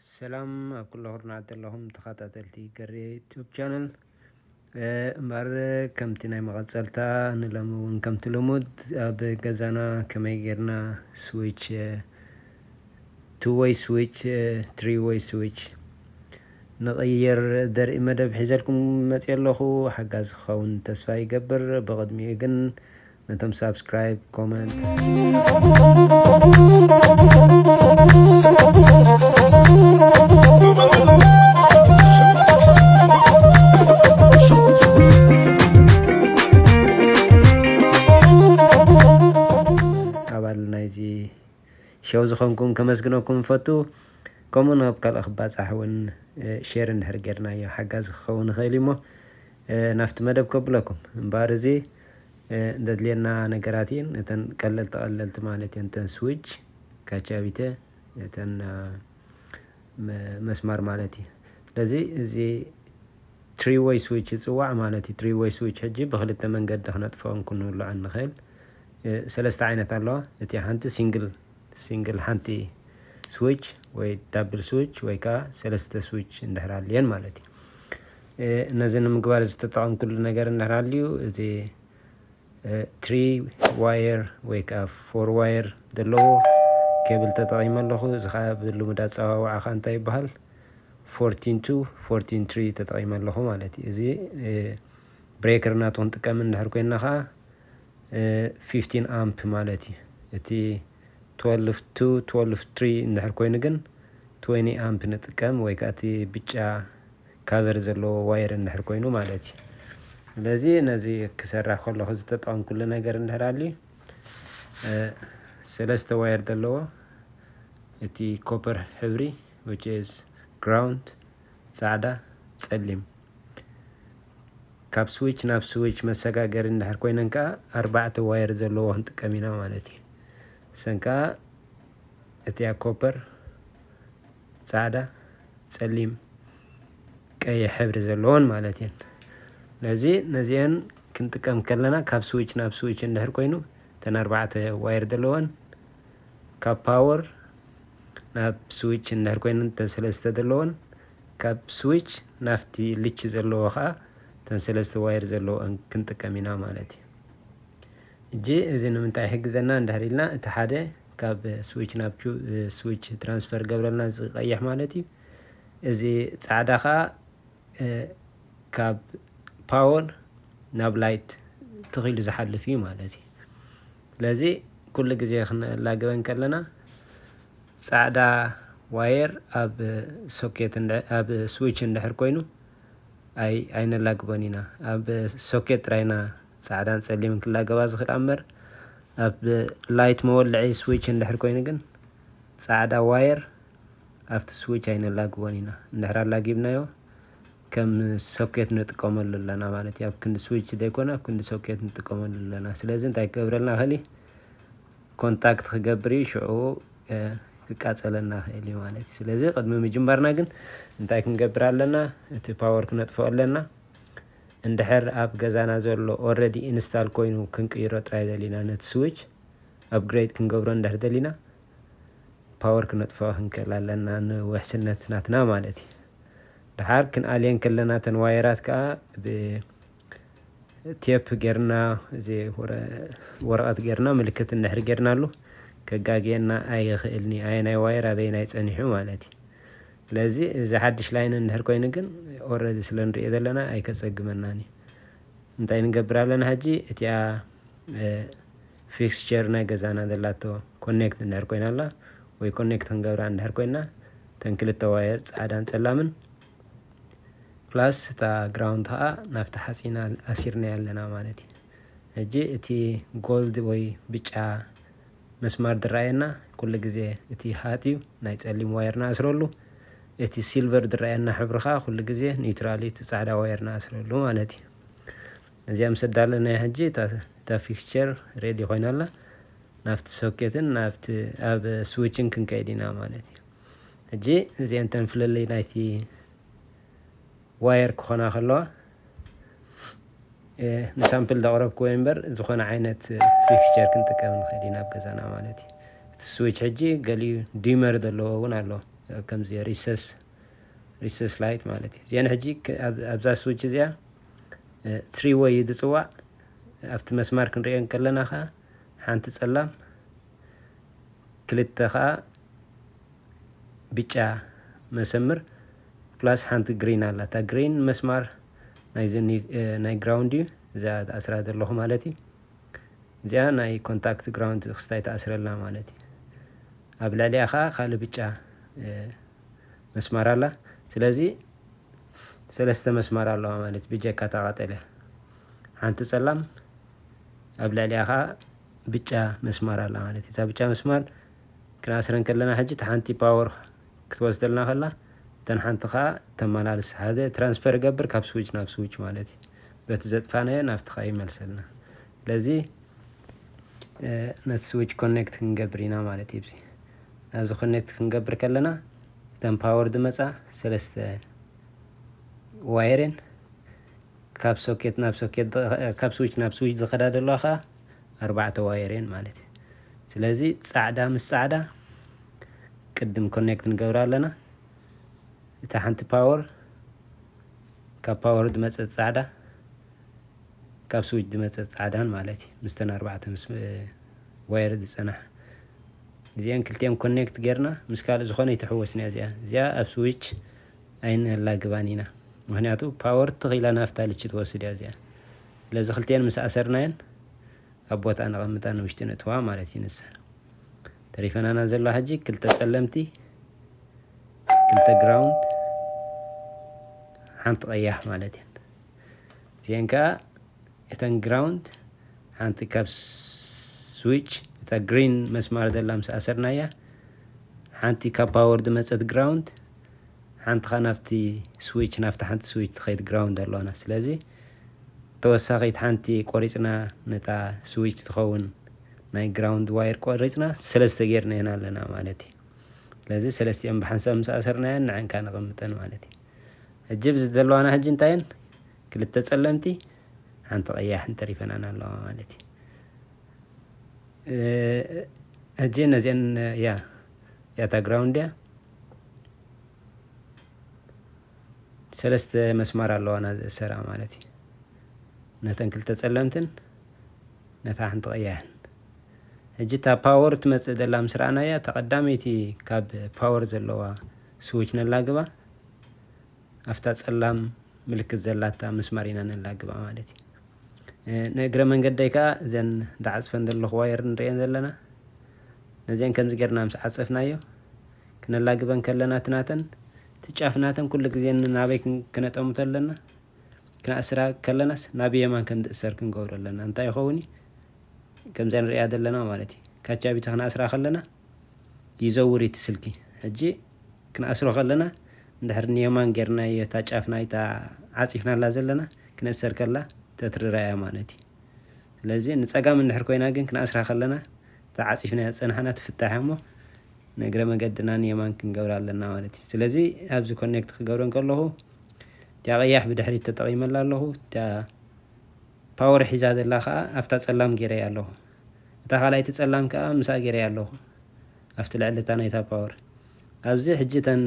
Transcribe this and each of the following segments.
ሰላም ኣብ ኩሎ ኩርናዓት ዘለኹም ተኸታተልቲ ገሬ ዩቱብ ቻነል። እምበር ከምቲ ናይ መቐጸልታ ንሎሚ እውን ከምቲ ልሙድ ኣብ ገዛና ከመይ ጌርና ስዊች፣ ቱ ወይ ስዊች፣ ትሪ ወይ ስዊች ንቕይር ዘርኢ መደብ ሒዘልኩም መጽእ ኣለኹ። ሓጋዚ ክኸውን ተስፋ ይገብር። ብቕድሚኡ ግን ነቶም ሳብስክራይብ፣ ኮመንት ኣባል ናይዚ ሸው ዝኾንኩም ከመስግነኩም እፈቱ። ከምኡ ናብ ካልእ ክባጻሕ እውን ሼር እንድሕር ጌርናዮ ሓጋዚ ክኸውን ይኽእል እዩ እሞ ናፍቲ መደብ ከብለኩም እምበኣር እዚ እንደድልየና ነገራት እየን። እተን ቀለልቲ ቀለልቲ ማለት እየን። እተን ስዊች ካቻቢተ እተን መስማር ማለት እዩ። ስለዚ እዚ ትሪ ወይ ስዊች ይፅዋዕ ማለት እዩ። ትሪ ወይ ስዊች ሕጂ ብክልተ መንገዲ ክነጥፍኦን ክንውልዖን ንኽእል። ሰለስተ ዓይነት ኣለዋ። እቲ ሓንቲ ሲንግል ሲንግል ሓንቲ ስዊች ወይ ዳብል ስዊች ወይ ከዓ ሰለስተ ስዊች እንድሕር ኣልየን ማለት እዩ። ነዚ ንምግባር ዝተጠቐምኩሉ ነገር እንድሕር ኣልዩ፣ እዚ ትሪ ዋየር ወይ ከዓ ፎር ዋየር ዘለዎ ኬብል ተጠቒመ ኣለኹ። እዚ ከዓ ብልሙድ ኣፀዋውዓ ከዓ እንታይ ይበሃል? ፎርቲን ቱ ፎርቲን ትሪ ተጠቒመ ኣለኹ ማለት እዩ። እዚ ብሬከር ናቱ ክንጥቀም እንድሕር ኮይና ከዓ ፊፍቲን ኣምፕ ማለት እዩ። እቲ ትወልፍ ቱ ትወልፍ ትሪ እንድሕር ኮይኑ ግን ትወኒ ኣምፕ ንጥቀም ወይ ከዓ እቲ ብጫ ካቨር ዘለዎ ዋየር እንድሕር ኮይኑ ማለት እዩ። ስለዚ ነዚ ክሰራሕ ከለኹ ዝተጠቐምኩሉ ነገር እንድሕር ኣልዩ ሰለስተ ዋየር ዘለዎ እቲ ኮፐር ሕብሪ which is ground ፃዕዳ ፀሊም ካብ ስዊች ናብ ስዊች መሰጋገሪ እንድሕር ኮይነን ከዓ ኣርባዕተ ዋየር ዘለዎ ክንጥቀም ኢና ማለት እዩ። ሰን ከዓ እቲያ ኮፐር ፃዕዳ ፀሊም ቀይሕ ሕብሪ ዘለዎን ማለት እየን። ስለዚ ነዚአን ክንጥቀም ከለና ካብ ስዊች ናብ ስዊች እንድሕር ኮይኑ እተን ኣርባዕተ ዋየር ዘለወን ካብ ፓወር ናብ ስዊች እንድሕር ኮይነን እተን ሰለስተ ዘለወን ካብ ስዊች ናፍቲ ልች ዘለዎ ከዓ እተን ሰለስተ ዋየር ዘለወን ክንጥቀም ኢና ማለት እዩ። እጂ እዚ ንምንታይ ይሕግዘና እንድሕር ኢልና እቲ ሓደ ካብ ስዊች ናብ ስዊች ትራንስፈር ገብረልና ዝቀይሕ ማለት እዩ። እዚ ፃዕዳ ከዓ ካብ ፓወር ናብ ላይት ትኺሉ ዝሓልፍ እዩ ማለት እዩ። ስለዚ ኩሉ ግዜ ክነላግበን ከለና ፃዕዳ ዋየር ኣብ ሶኬት ኣብ ስዊች እንድሕር ኮይኑ ኣይነላግቦን ኢና። ኣብ ሶኬት ጥራይና ፃዕዳን ፀሊምን ክላገባ ዝኽእል ኣምበር ኣብ ላይት መወልዒ ስዊች እንድሕር ኮይኑ ግን ፃዕዳ ዋየር ኣብቲ ስዊች ኣይነላግቦን ኢና። እንድሕር ኣላጊብናዮ ከም ሶኬት ንጥቀመሉ ኣለና ማለት እዩ። ኣብ ክንዲ ስዊች ዘይኮነ ኣብ ክንዲ ሶኬት ንጥቀመሉ ኣለና። ስለዚ እንታይ ክገብረልና ይኽእል እዩ? ኮንታክት ክገብር እዩ፣ ሽዑ ክቃፀለና ይኽእል እዩ ማለት እዩ። ስለዚ ቅድሚ ምጅማርና ግን እንታይ ክንገብር ኣለና? እቲ ፓወር ክነጥፍኦ ኣለና። እንድሕር ኣብ ገዛና ዘሎ ኦረዲ ኢንስታል ኮይኑ ክንቅይሮ ጥራይ ደሊና ነቲ ስዊች ኣፕግሬድ ክንገብሮ እንድሕር ደሊና ፓወር ክነጥፍኦ ክንክእል ኣለና ንውሕስነት ናትና ማለት እዩ። ድሓር ክንኣልየን ከለና ተን ዋየራት ከዓ ብቴፕ ጌርና እዚ ወረቐት ጌርና ምልክት እንድሕር ጌርናሉ ከጋግየና ኣይኽእልኒ ኣየናይ ዋየር ኣበየናይ ፀኒሑ ማለት እዩ። ስለዚ እዚ ሓድሽ ላይን እንድሕር ኮይኑ ግን ኦረዲ ስለ ንሪኦ ዘለና ኣይከፀግመናን እዩ። እንታይ ንገብር ኣለና ሕጂ? እቲኣ ፊክስቸር ናይ ገዛና ዘላቶ ኮኔክት እንድሕር ኮይና ኣላ ወይ ኮኔክት ክንገብራ እንድሕር ኮይና እተን ክልተ ዋየር ፃዕዳን ፀላምን ፕላስ እታ ግራውንድ ከዓ ናብቲ ሓፂና ኣሲርናያ ኣለና ማለት እዩ። ሕጂ እቲ ጎልድ ወይ ብጫ መስማር ዝረኣየና ኩሉ ግዜ እቲ ሃት እዩ ናይ ፀሊም ዋየር ንኣስረሉ። እቲ ሲልቨር ዝረኣየና ሕብሪ ከዓ ኩሉ ግዜ ኒውትራል እዩ፣ እቲ ፃዕዳ ዋየር ንኣስረሉ ማለት እዩ። ነዚኣ ምስ ኣዳለናያ ሕጂ እታ ፊክስቸር ሬዲ ኮይና ኣላ። ናብቲ ሶኬትን ናብቲ ኣብ ስዊችን ክንከይድ ኢና ማለት እዩ። ሕጂ እዚአን እተን ፍልልይ ናይቲ ዋየር ክኾና ከለዋ ንሳምፕል ዘቕረብክዎ እምበር ዝኾነ ዓይነት ፊክስቸር ክንጥቀም ንኽእል ኢና ኣብ ገዛና ማለት እዩ። እቲ ስዊች ሕጂ ገሊኡ ዲመር ዘለዎ እውን ኣሎ። ከምዚ recess recess light ማለት እዩ። እዚአን ሕጂ ኣብዛ switch እዚኣ three way እዩ ዝፅዋዕ። ኣብቲ መስማር ክንሪኦ ከለና ከዓ ሓንቲ ፀላም፣ ክልተ ከዓ ብጫ መሰምር plus ሓንቲ green ኣላ። እታ green መስማር ናይ ground እዩ፣ እዛ ኣስራ ዘለኹ ማለት እዩ። እዚኣ ናይ contact ground ክስታይ ተኣስረላ ማለት እዩ። ኣብ ልዕሊኣ ከዓ ካልእ ብጫ መስማር ኣላ። ስለዚ ሰለስተ መስማር ኣለዋ ማለት ብጀካ እታ ቀጠልያ ሓንቲ ፀላም፣ ኣብ ልዕሊኣ ከዓ ብጫ መስማር ኣላ ማለት እዩ። እዛ ብጫ መስማር ክንኣስረን ከለና ሕጂ እታ ሓንቲ power ክትወስደልና ከላ እተን ሓንቲ ከዓ ተመላልስ፣ ሓደ transfer ይገብር ካብ switch ናብ switch ማለት እዩ። በቲ ዘጥፋናዮ ናብቲ ከዓ ይመልሰልና። ስለዚ ነቲ switch connect ክንገብር ኢና ማለት እዩ። ኣብዚ connect ክንገብር ከለና እተን power ዝመፃ ሰለስተ wire እየን። ካብ socket ናብ socket፣ ካብ switch ናብ switch ዝኸዳ ዘለዋ ከዓ ኣርባዕተ wire እየን ማለት እዩ። ስለዚ ፃዕዳ ምስ ፃዕዳ ቅድም connect ንገብር ኣለና። እታ ሓንቲ power ካብ power ዝመፀት ፃዕዳ፣ ካብ switch ዝመፀት ፃዕዳን ማለት እዩ። ምስተን ኣርባዕተ ምስ wire ዝፀናሓ እዚአን ክልቲአን connect ጌርና ምስ ካልእ ዝኾነ ይተሕወስን እያ። እዚኣ እዚኣ ኣብ switch ኣይነላግባን ኢና፣ ምክንያቱ power ትኺላ ናፍታ ልቺ ትወስድ እያ እዚኣ። ስለዚ ክልቲአን ምስ ኣሰርናየን ኣብ ቦታ ነቐምጣ፣ ንውሽጢ ነእትዋ ማለት እዩ። ንሳ ተሪፈናና ዘሎ ሕጂ ክልተ ፀለምቲ፣ ክልተ ground፣ ሓንቲ ቀያሕ ማለት እየን። እዚአን ከዓ እተን ground ሓንቲ ካብ switch፣ እታ green መስማር ዘላ ምስ ኣሰርናያ፣ ሓንቲ ካብ power ዝመፀት ground፣ ሓንቲ ከዓ ናብቲ switch፣ ናብቲ ሓንቲ switch ትኸይድ ground ኣለዋና። ስለዚ ተወሳኺት ሓንቲ ቆሪፅና ነታ switch ትኸውን ናይ ground wire ቆሪፅና ሰለስተ ጌርና ኣለና ማለት እዩ። ስለዚ ሰለስቲኦም ብሓንሳብ ምስ ኣሰርናየን ንዐንካ ነቐምጠን ማለት እዩ። ሕጂ ብዚ ዘለዋና ሕጂ እንታየን ክልተ ፀለምቲ ሓንቲ ቀያሕን ተሪፈናን ኣለዋ ማለት እዩ። ሕጂ ነዚአን እያ እያታ ground እያ። ሰለስተ መስማር ኣለዋና ዝእሰራ ማለት እዩ። ነተን ክልተ ፀለምትን ነታ ሓንቲ ቀያሕን። ሕጂ እታ power ትመፅእ ዘላ ምስ ረኣናያ፣ እታ ቀዳመይቲ ካብ power ዘለዋ switch ነላግባ፣ ኣብታ ፀላም ምልክት ዘላታ ምስማር ኢና ነላግባ ማለት እዩ። ንእግረ መንገደይ ከዓ እዘን ዝዓፅፈን ዘለኹ wire ንሪአን ዘለና፣ ነዚአን ከምዚ ጌርና ምስ ዓፀፍናዮ፣ ክነላግበን ከለና እቲ ናተን፣ እቲ ጫፍ ናተን ኩሉ ግዜ ናበይ ክነጠምቶ ኣለና? ክነእስራ ከለናስ ናብ የማን ከም ዝእሰር ክንገብሮ ኣለና። እንታይ ይኸውን እዩ? ከምዛ ንሪኣ ዘለና ማለት እዩ። ካቻቢቶ ክነእስራ ከለና ይዘውር እቲ ስልኪ። ሕጂ ክንኣስሮ ከለና እንድሕር ንየማን ጌርናዮ፣ እታ ጫፍ ናይታ ዓፂፍናላ ዘለና ክነእሰር ከላ ተትርራያ ማለት እዩ። ስለዚ ንፀጋም እንድሕር ኮይና ግን ክንኣስራ ከለና እታ ዓፂፍናያ ዝፀናሕና ትፍታሕ እሞ ንእግረ መገድና ንየማን ክንገብራ ኣለና ማለት እዩ። ስለዚ ኣብዚ connect ክገብረን ከለኹ እቲኣ ቀያሕ ብድሕሪት ተጠቒመላ ኣለኹ። እቲኣ power ሒዛ ዘላ ከዓ ኣብታ ፀላም ገይረያ ኣለኹ። እታ ካልኣይቲ ፀላም ከዓ ምስኣ ገይረያ ኣለኹ። ኣብቲ ልዕሊ እታ ናይታ power። ኣብዚ ሕጂ እተን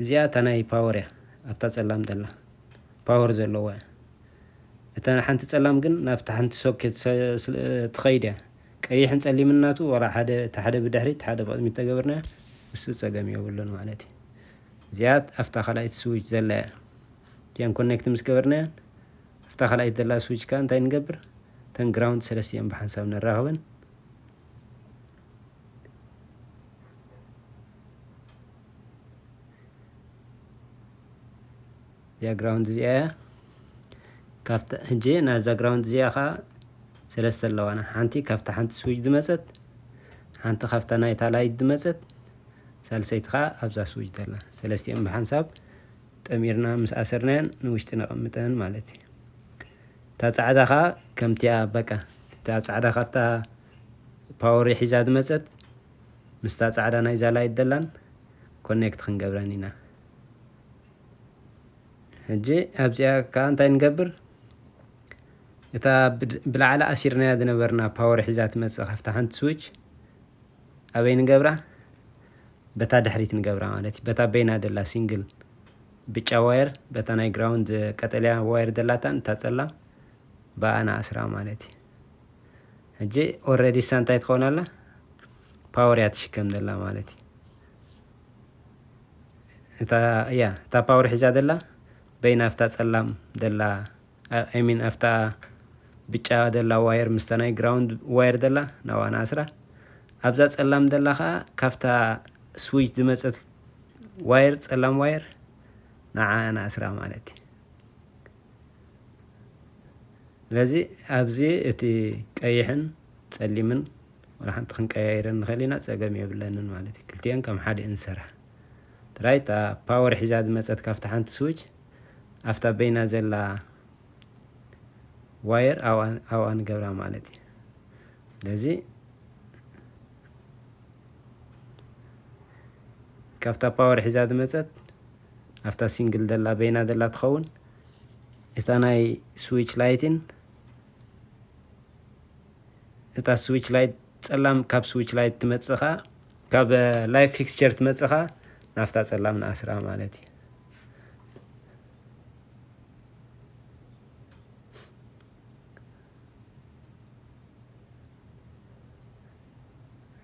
እዚኣ እታ ናይ power እያ። ኣብታ ፀላም ዘላ power ዘለዋ እያ። እታ ሓንቲ ፀላም ግን ናብታ ሓንቲ socket ትኸይድ እያ። ቀይሕን ፀሊምን ናቱ ዋላ ሓደ፣ እቲ ሓደ ብድሕሪት፣ እቲ ሓደ ብቕድሚት ተገብርና እሱ ፀገም የብሉን ማለት እዩ። እዚኣ ኣብታ ካልኣይቲ switch ዘላ እያ። እቲኣን connect ምስ ገበርናያን ኣብታ ካልኣይቲ ዘላ switch ከዓ እንታይ ንገብር? እተን ground ሰለስቲአን ብሓንሳብ ነራኽበን። እዚኣ ground እዚኣ እያ። ካብታ ሕጂ ናብዛ ground እዚኣ ከዓ ሰለስተ ኣለዋና። ሓንቲ ካብታ ሓንቲ switch ዝመፀት፣ ሓንቲ ካብታ ናይታ light ዝመፀት፣ ሳልሰይቲ ከዓ ኣብዛ switch ዘላ። ሰለስቲኦም ብሓንሳብ ጠሚርና ምስ ኣሰርናየን ንውሽጢ ነቐምጠን ማለት እዩ። እታ ፃዕዳ ከዓ ከምቲኣ በቃ፣ እታ ፃዕዳ ካብታ power ሒዛ ዝመፀት ምስታ ፃዕዳ ናይዛ light ዘላን connect ክንገብረን ኢና። ሕጂ ኣብዚኣ ከዓ እንታይ ንገብር? እታ ብድ-፣ ብላዕሊ ኣሲርናያ ዝነበርና power ሒዛ ትመፅእ ካብታ ሓንቲ switch ኣበይ ንገብራ? በታ ድሕሪት ንገብራ ማለት እዩ። በታ በይና ደላ ሲንግል ብጫ ዋየር፣ በታ ናይ ግራውንድ ቀጠልያ ዋየር ደላታን እታ ጸላም ብኣና ኣስራ ማለት እዩ። ሕጂ ኦልሬዲ እሳ እንታይ ትኸውን ኣላ? ፓወር እያ ትሽከም ደላ ማለት እዩ። እታ እያ እታ ፓወር ሒዛ ደላ በይና ኣብታ ጸላም ደላ፣ ኣይሚን ኣብታ ብጫ ደላ ዋየር ምስታ ናይ ግራውንድ ዋየር ደላ ናባና ኣስራ። ኣብዛ ጸላም ደላ ከዓ ካብታ ስዊች ዝመጸት ዋየር፣ ጸላም ዋየር ንዓኣ ንኣስራ ማለት እዩ። ስለዚ ኣብዚ እቲ ቀይሕን ጸሊምን ዋላ ሓንቲ ክንቀያይረን ንኽእል ኢና፣ ጸገም የብለንን ማለት እዩ። ክልቲአን ከም ሓደ እንሰርሕ። ጥራይ እታ ፓወር ሒዛ ዝመጸት ካብታ ሓንቲ ስዊች ኣብታ በይና ዘላ ዋየር ኣብኣ ኣብኣ ንገብራ ማለት እዩ። ስለዚ ካብታ ፓወር ሒዛ ዝመጸት ኣብታ ሲንግል ደላ በይና ደላ ትኸውን። እታ ናይ ስዊች ላይትን እታ ስዊች ላይት ጸላም ካብ ስዊች ላይት ትመጽኻ ካብ ላይት ፊክስቸር ትመጽኻ ናብታ ጸላም ንኣስራ ማለት እዩ።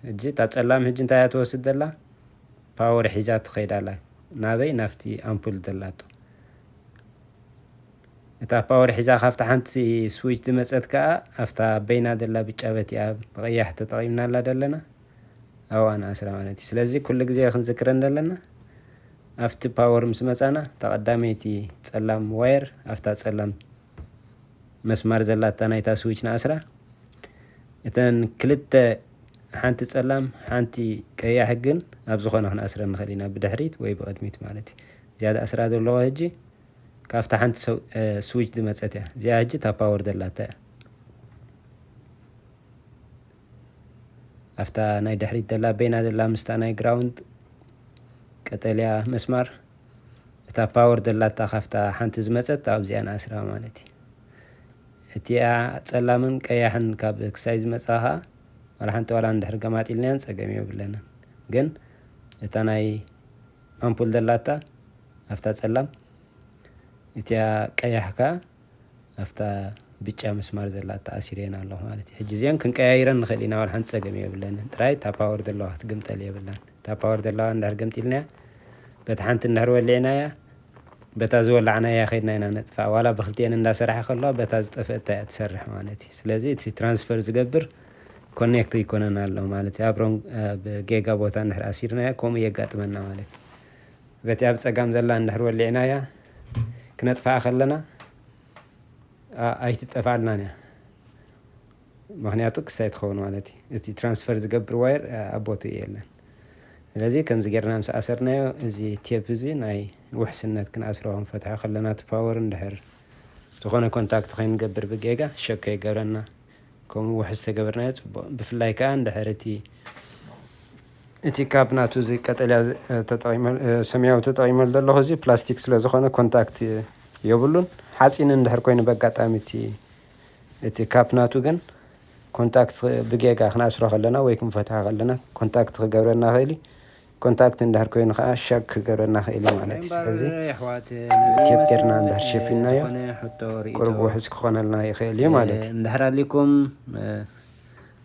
ሕጂ እታ ጸላም ሕጂ እንታይ እያ ትወስድ ዘላ? ፓወር ሒዛ ትኸይድ ኣላ። ናበይ? ናብቲ ኣምፑል ዘላቶ። እታ ፓወር ሒዛ ካብታ ሓንቲ ስዊች ዝመጸት ከኣ ኣብታ በይና ዘላ ብጫ በቲኣ ብቐያሕ ተጠቒምናላ ዘለና ኣብኣ ንኣስራ ማለት እዩ። ስለዚ ኩሉ ግዜ ክንዝክረን ዘለና ኣብቲ ፓወር ምስ መጻና እታ ቀዳመይቲ ጸላም ዋየር ኣብታ ጸላም መስማር ዘላታ ናይታ ስዊች ንኣስራ። እተን ክልተ ሓንቲ ጸላም ሓንቲ ቀያሕ ግን ኣብ ዝኾነ ክንኣስረን ንኽእል ኢና፣ ብድሕሪት ወይ ብቕድሚት ማለት እዩ። እዚኣ ዝኣስራ ዘለኹ ሕጂ ካብታ ሓንቲ ሰው- እ፣ ስዊች ዝመጸት እያ። እዚኣ ሕጂ እታ ፓወር ዘላታ እያ። ኣብታ ናይ ድሕሪት ዘላ በይና ዘላ ምስታ ናይ ግራውንድ ቀጠልያ መስማር እታ ፓወር ዘላታ ካብታ ሓንቲ ዝመጸት ኣብዚኣ ንኣስራ ማለት እዩ። እቲኣ ጸላምን ቀያሕን ካብ ክሳይ ዝመጻ ኸኣ ዋላ ሓንቲ ዋላ እንድሕር ገማጢልናያን ጸገም የብለንን። ግን እታ ናይ ኣምፑል ዘላታ ኣብታ ጸላም፣ እቲኣ ቀያሕ ከኣ ኣብታ ብጫ መስማር ዘላታ ኣሲረየን ኣለኹ ማለት እዩ። ሕጂ እዚአን ክንቀያይረን ንኽእል ኢና፣ ዋላ ሓንቲ ጸገም የብለንን። ጥራይ እታ ፓወር ዘለዋ ክትግምጠል የብላን። እታ ፓወር ዘለዋ እንድሕር ገምጢልናያ፣ በታ ሓንቲ እንድሕር ወሊዕናያ፣ በታ ዝወላዕናያ ከይድና ኢና ነጥፍኣ። ዋላ ብክልቲኤን እንዳሰራሐ ከለዋ በታ ዝጠፍአታ እያ ትሰርሕ ማለት እዩ። ስለዚ እቲ ትራንስፈር ዝገብር ኮኔክት ይኮነን ኣሎ ማለት እዩ። ኣብ ሮንግ፣ ኣብ ጌጋ ቦታ እንድሕር ኣሲርናያ ከምኡ የጋጥመና ማለት እዩ። በቲ ኣብ ጸጋም ዘላ እንድሕር ወሊዕናያ ክነጥፍኣ ከለና፣ ኣ-፣ ኣይትጠፍኣልናን እያ። ምኽንያቱ ክስታይ ትኸውን ማለት እዩ። እቲ ትራንስፈር ዝገብር ዋየር፣ ኣ-፣ ኣብ ቦትኡ የለን። ስለዚ ከምዚ ጌርና ምስ ኣሰርናዮ፣ እዚ ቴፕ እዚ ናይ ውሕስነት ክንኣስሮ ክንፈትሖ ከለና፣ እቲ ፓወር እንድሕር ዝኾነ ኮንታክት ከይንገብር ብጌጋ ሸክ ከይገብረና፣ ከምኡ ውሕስ ተገበርናዮ ጽቡቕ። ብፍላይ ከኣ እንድሕር እቲ፣ እቲ ካብ ናቱ እዚ ቀጠልያ ዝ-፣ ተጠቒመ-፣ ሰማያዊ ተጠቒመሉ ዘለኹ እዚ ፕላስቲክ ስለ ዝኾነ ኮንታክት የብሉን። ሓጺን እንድሕር ኮይኑ በጋጣሚ እቲ፣ እቲ ካፕ ናቱ ግን ኮንታክት ብጌጋ ክንኣስሮ ከለና ወይ ክንፈትሖ ከለና ኮንታክት ክገብረና ይኽእል እዩ። ኮንታክት እንድሕር ኮይኑ ከኣ ሻክ ክገብረና ይኽእል እዩ ማለት እዩ። ስለዚ ቴፕ ጌርና እንድሕር ሸፊንናዮ ቁሩብ ውሕስ ክኾነልና ይኽእል እዩ ማለት እዩ። እንድሕር ኣሊኩም፣ እ፣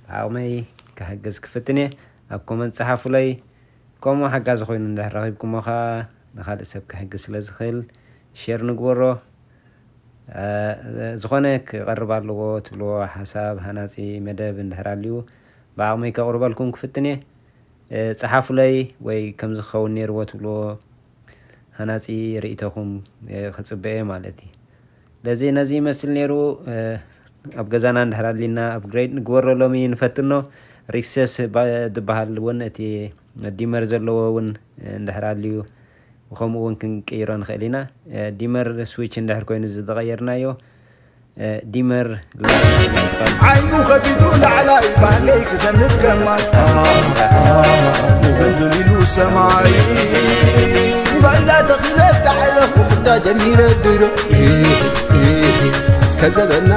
ብዓቕመይ ክሕግዝ ክፍትን እየ። ኣብ ኮመንት ጸሓፉለይ። ከምኡ ሓጋዚ ኮይኑ እንድሕር ረኺብኩሞ ከኣ ንኻልእ ሰብ ክሕግዝ ስለ ዝኽእል ሼር ንግበሮ። እ፣ ዝኾነ ክቐርብ ኣለዎ ትብልዎ ሓሳብ፣ ሃናጺ መደብ እንድሕር ኣልዩ ብዓቕመይ ከቕርበልኩም ክፍትን እየ። እ፣ ጸሓፉለይ ወይ ከምዚ ክኸውን ነይርዎ ትብልዎ ሃናጺ ርእይቶኹም፣ እ፣ ክጽበ እየ ማለት እዩ። ስለዚ ነዚ ይመስል ነይሩ። እ፣ ኣብ ገዛና እንድሕር ኣሊና ኣፕግሬድ ንግበሮ ሎሚ ንፈትኖ። ሪክሰስ ባ-፣ ዝበሃል እውን እቲ ዲመር ዘለዎ እውን እንድሕር ኣልዩ ከምኡ እውን ክንቅይሮ ንኽእል ኢና። እ፣ ዲመር ስዊች እንድሕር ኮይኑ ዝተቐየርናዮ፣ እ፣ ዲመር ዓይኑ ከፊቱ ላዕላይ ባህገይ ክዘንብ ከማታ ንበልብል ኢሉ ሰማይ ባይላ ተኽለ ዳዕለ ክዳ ጀሚረ ድሮ እስከ ዘበና